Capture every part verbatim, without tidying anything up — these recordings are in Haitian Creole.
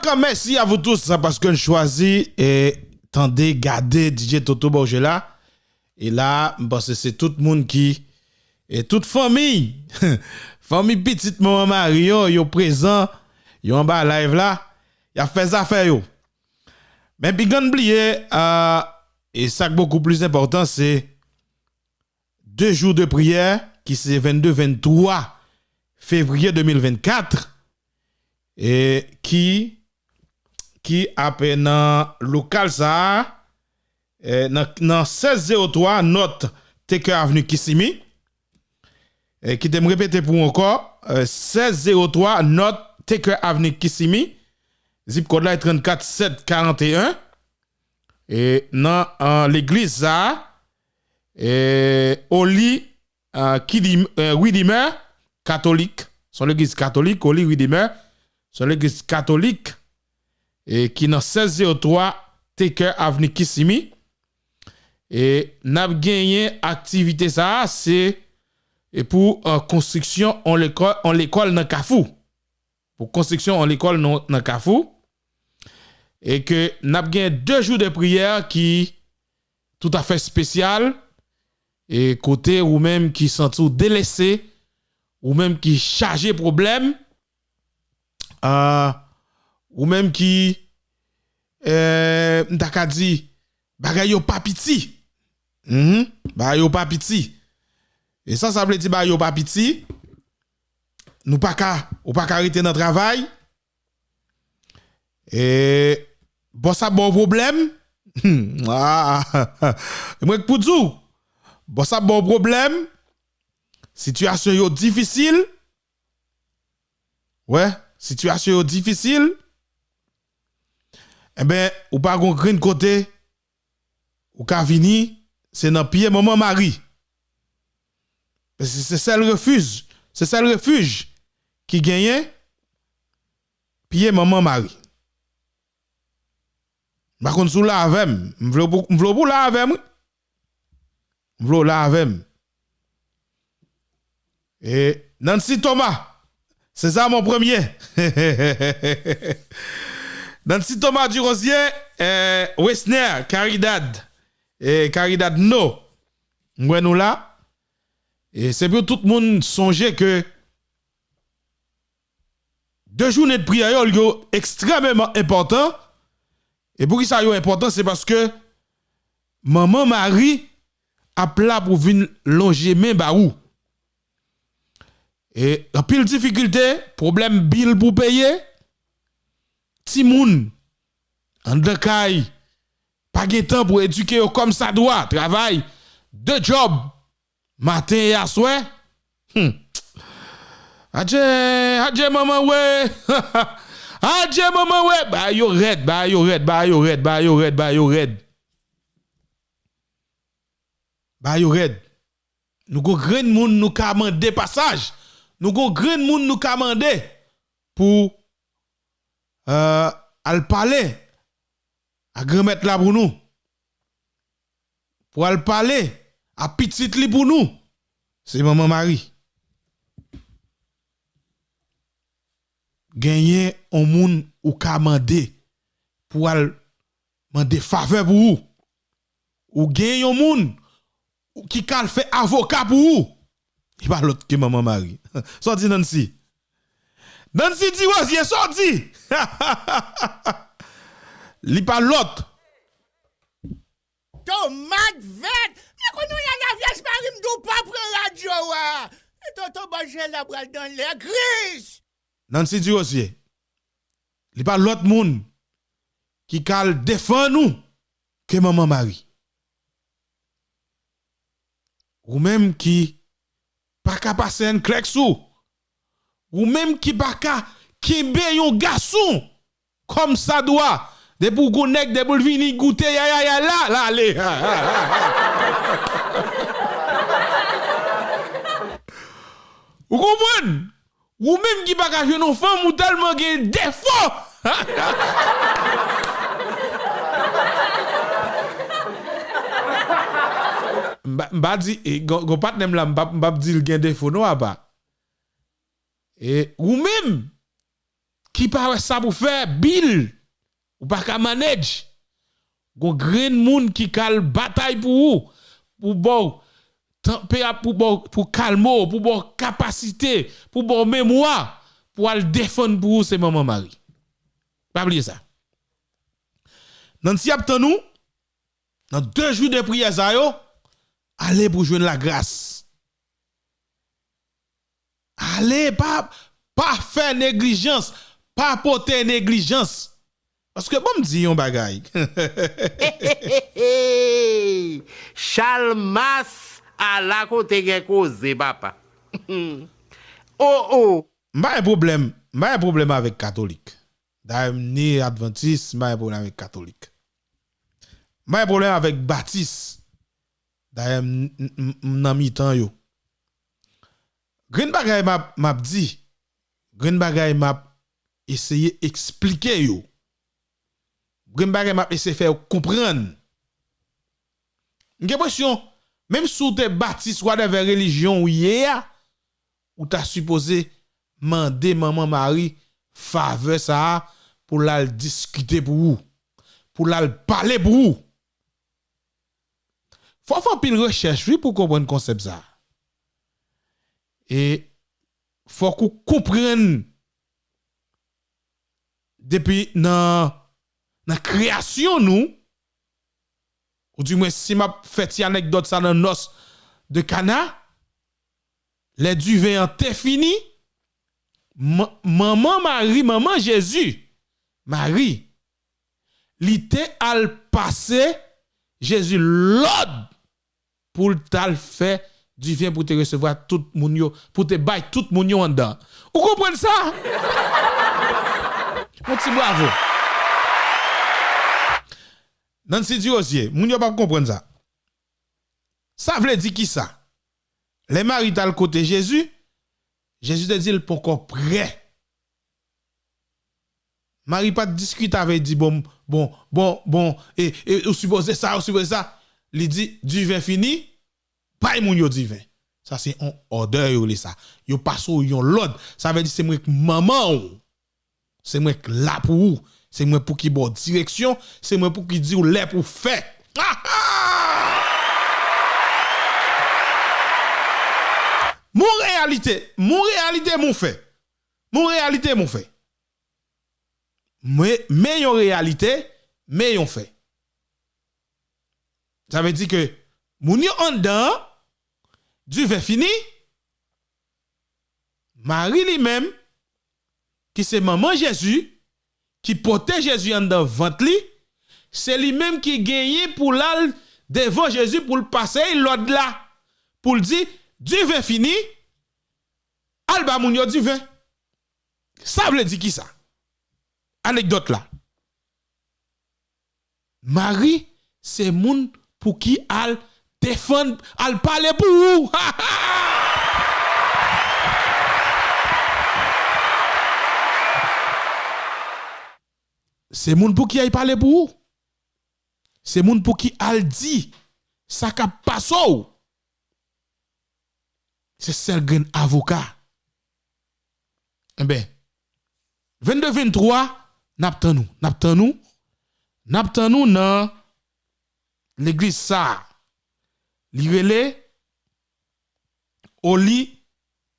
Ankò mèsi a vou tous paske n chwazi e tande, gade D J Toto Borgela. E la, m panse se tout moun ki, e tout fanmi, fanmi pitit Manman Mari yo, yo prezan, yo anba live la, y ap fè zafè yo. Men piga n bliye, a, e sa k bokou pli enpòtan, se de jou de priyè, ki se vennde, venntwa fevriye de mil vennkat, e ki, ki ap nan lokal sa a, e nan, nan sèz zewo twa North Taker Avenue Kissimmee. E kite m repete pou ou ankò, e sèz zewo twa North Taker Avenue Kissimmee, zip kòd la e trannkat sèt karanteyen. E nan, e, legliz sa a, e, Holy, e, Kidim-, e, Redeemer katolik, se yon legliz katolik, Holy Redeemer, se yon legliz katolik, e, ki nan sèz zewo twa Taker Avenue Kissimmee. E n ap genyen aktivite sa a, se, e pou, e, konstriksyon yon lekòl, yon lekòl nan Kafou. Pou konstriksyon yon lekòl nan, nan Kafou. E ke n ap gen de jou de priyè ki toutafè espesyal, e kote ou menm ki santi w delese, ou menm ki chaje pwoblèm, a, ou menm ki, e, m ta ka di, bagay yo pa piti. Mhm, bagay yo pa piti. E sa, sa vle di bagay yo pa piti. Nou pa ka, ou pa ka rete nan travay. E, bòs ap ba w pwoblèm. Hmm, ah, mwen k pou di w. Bòs ap ba w pwoblèm. Sitiyasyon yo difisil. Wè, sitiyasyon yo difisil. Enben, ou pa gon grenn kote ou ka vini, se nan pye Manman Mari. Paske se sèl refij, se sèl refij ki genyen, pye Manman Mari. M pa konn si w la avè m. M vle w pou, m vle w pou w la avè m, wi. M vle w la avè m. E Nancy Thomas, César mon premier. Nancy Thomas Durosier, eh, Wesner, Caridad, eh, Caridad No. M wè nou la. E se pou tout moun sonje ke de jounen de priyè yo, yo ekstrèmeman enpòtan. E poukisa yo enpòtan? Se paske Manman Mari ap la pou vin lonje men ba ou. E anpil difikilte, pwoblèm bil pou peye, timoun anndan kay, pa gen tan pou edike yo kòmsadwa, travay, de djòb, maten e aswè. Hmm. Adje, adje manman we. Adje manman we. Bagay yo rèd, bagay yo rèd, bagay yo rèd, bagay yo rèd, bagay yo rèd. Bagay yo rèd. Nou gon grenn moun nou ka mande pasaj. Nou gon grenn moun nou ka mande pou, eh, al pale a Granmèt la pou nou. Pou al pale a pitit li pou nou. Se Manman Mari. Genyen yon moun ou ka mande pou al mande favè pou ou. Ou gen yon moun ki ka al fè avoka pou ou. Li pa lòt ke Manman Mari. Sa w di, Nancy? Nancy Durosier, sa w di? Li pa lòt. Tomat vèt! Men kounye a la Vyèj Mari m di w pa pran radyo a. E Toto Bòjè la pral dans l'église. Nancy Durosier, li pa lòt moun ki ka al defann ou ke Manman Mari. Ou menm ki pa ka pase yon klèks ou. Ou menm ki pa ka kenbe yon gason kòmsadwa. Depi w gon nèg, depi l vini goute yayaya la, l ale. Ou konprann? Ou menm ki pa ka jwenn yon fanm, ou tèlman gen defo. M pa, m pa di, e, gon, gon patnè m la, m p ap, m p ap di l gen defo non, apa. E ou menm ki pa wè sa pou fè, bil, ou pa ka manage. Gon grenn moun ki kal batay pou ou, pou ba w tanpera, pou ba w, pou kalme w, pou ba w kapasite, pou ba w memwa, pou al defann pou ou, se Manman Mari. Pa bliye sa. Nancy ap tann ou, nan de jou de priyè sa yo, ale pou jwenn lagras. Ale, pa, pa fè neglijans, pa pote neglijans. Paske bon, m di yon bagay. Chalmas, ala kote gen koze, papa. Oh, oh. M pa gen pwoblèm, m pa gen pwoblèm avèk katolik. Dayè, m ni advantis, m pa gen pwoblèm avèk katolik. M pa gen pwoblèm avèk batis. Dayè, m, m, m, m nan mitan yo. Grenn bagay m ap, m ap di, grenn bagay m ap eseye eksplike yo, grenn bagay m ap eseye fè yo konprann. M gen enpresyon, menm si w te batis, whatever relijyon w ye a, ou ta sipoze mande Manman Mari favè sa a pou l al diskite pou ou, pou l al pale pou ou. Fò w fè anpil rechèch, wi, pou w konprann konsèp sa a. E fòk ou konprann depi nan, nan kreyasyon nou, oudimwen si m ap fè ti anekdòt sa nan nòs de Kana, lè diven an te fini, manman Mari, manman Jezi, Mari, li te al pase Jezi lòd pou l t al fè diven pou te resevwa tout moun yo, pou te bay tout moun yo anndan. Ou konprann sa? Yon ti bravo. Nancy Durosier, moun yo p ap konprann sa. Sa vle di kisa? Lè Mari t al kote Jezi, Jezi te di l poko prè. Mari pa t diskite avè l, di bon, bon, bon, bon, e, e, ou sipoze sa, ou sipoze sa. Li di, diven fini, bay moun yo diven. Sa se yon òdè yo rele sa. Yo pase w yon lòd. Sa vle di se mwen k manman w. Se mwen k la pou ou. Se mwen pou ki ba w direksyon. Se mwen pou ki di w lè pou w fè. Mon reyalite, mon reyalite, mon fè. Mon reyalite, mon fè. Men, men yon reyalite, men yon fè. Sa vle di ke moun yo anndan an, diven fini, Mari li menm, ki se manman Jezi, ki pote Jezi anndan vant li, se li menm ki genyen pou l al devan Jezi pou l pase l lòd la, pou l di, diven fini, al ba moun yo diven. Sa vle di kisa? Anekdòt la. Mari se moun pou ki al defann, al pale pou ou. Se moun pou ki al pale pou ou. Se moun pou ki al di sa k ap pase w. Se sèl grenn avoka. Enben, vennde venntwa, n ap tann ou. N ap tann ou. N ap tann ou nan legliz sa a. Li rele Holy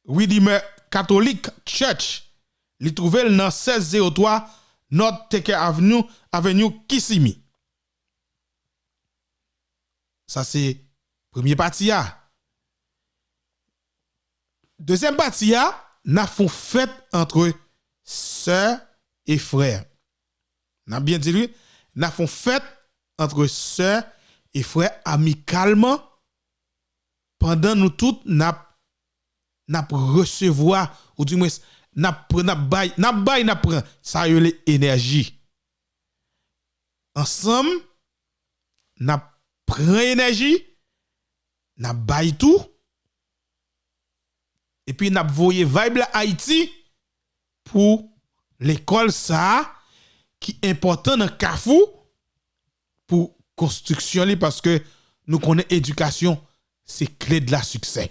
Redeemer Catholic Church. Li twouve l nan sèz zewo twa North Tucker Avenue, Avenue Kissimmee. Sa se premye pati a. Dezyèm pati a, n ap fè yon fèt antre sè e frè. N ap byen di l wi, n ap fè yon fèt antre sè e frè amikalman, pandan nou tout n ap, n ap resevwa, oudimwens, n ap pran, n ap bay, n ap bay, n ap pran. Sa yo rele enèji. Ansanm, n ap pran enèji, n ap bay tou, epi n ap voye vibe la Ayiti pou lekòl sa a ki enpòtan nan Kafou pou konstriksyon li, paske nou konnen edikasyon se kle de la siksè.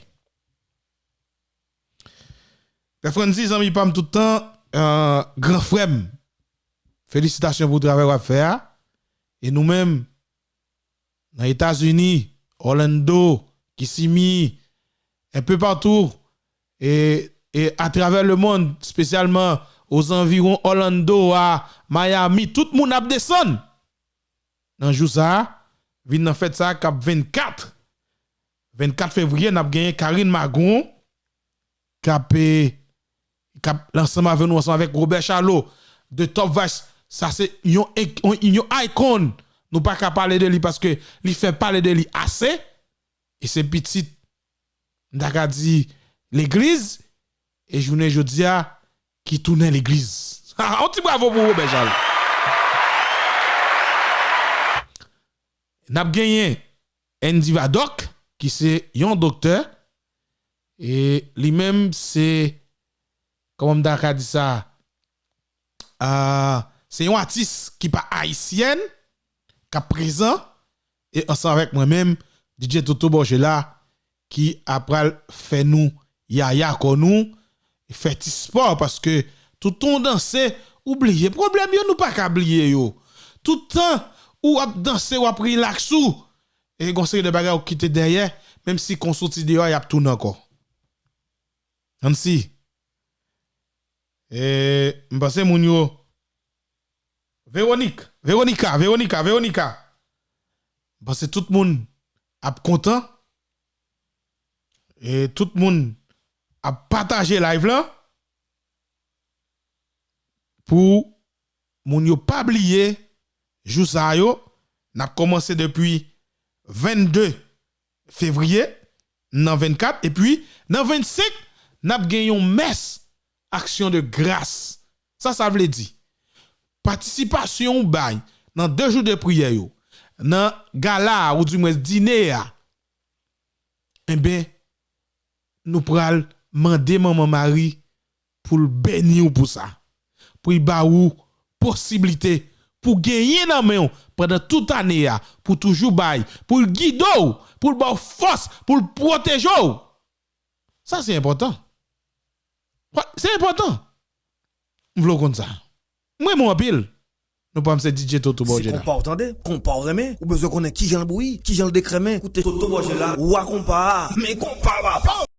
Pè Frantzi, zanmi pa m tout tan, euh, gran frè m, felisitasyon pou travay w ap fè a. E nou menm, nan Etazini, Orlando, Kissimmee, un peu partout, e, e atravè lemonn, espesyalman ozanviwon Orlando a, Miami, tout moun ap desann nan jou sa a, vin nan fèt sa a k ap vennkat, vennkat fevriye, n ap genyen Karine Magron k ap, e, k ap ansanm avè nou, ansanm avèk Robert Charlot, The Top Vice. Sa se yon, yon, yon icon. Nou pa ka pale de li paske li fè pale de li ase. E se pitit, m ta ka di, legliz. E jounen jodi a, ki tounen legliz. Ha, yon ti bravo pou Robert Charlot. N ap genyen Andy Vadok, ki se yon doktè. E li menm se, kòman m ta ka di sa, ah, se yon atis ki pa ayisyèn, k ap prezan, e ansanm avèk mwen menm, D J Toto Borgela, ki apral fè nou yaya kò nou, fè ti spò, paske toutan w danse, ou bliye pwoblèm yo, nou pa ka bliye yo. Toutan ou ap danse, w ap rilaks ou, e gon seri de bagay ou kite dèyè, menm si konsa w soti deyò, y ap tounen ankò. Ann si. E, m panse moun yo. Véronique, Veronica, Veronica, Veronica. M panse tout moun ap kontan. E tout moun ap pataje live lan. Pou moun yo pa bliye jou sa yo, n ap kòmanse depi vennde fevriye, nan vennkat, epi nan vennsenk, n ap gen yon mès aksyon de gras. Sa sa vle di? Patisipasyon ou bay nan de jou de priyè yo, nan gala a, oudimwens dine a, enben, nou pral mande Manman Mari pou l beni w pou sa. Pou l ba ou posiblite pou genyen nan men w pandan tout ane a, pou toujou bay, pou l gide w, pou l ba w fòs, pou l pwoteje w. Sa se enpòtan. Wa-, se enpòtan. M vle w konn sa. M renmen w anpil. Nou pa m se D J Toto Borgela. Se konpa w tande, konpa w renmen, ou bezwen konnen kijan l bouyi, kijan l dekrèmen. Koute Toto Borgela, wa konpa a. Men konpa papa!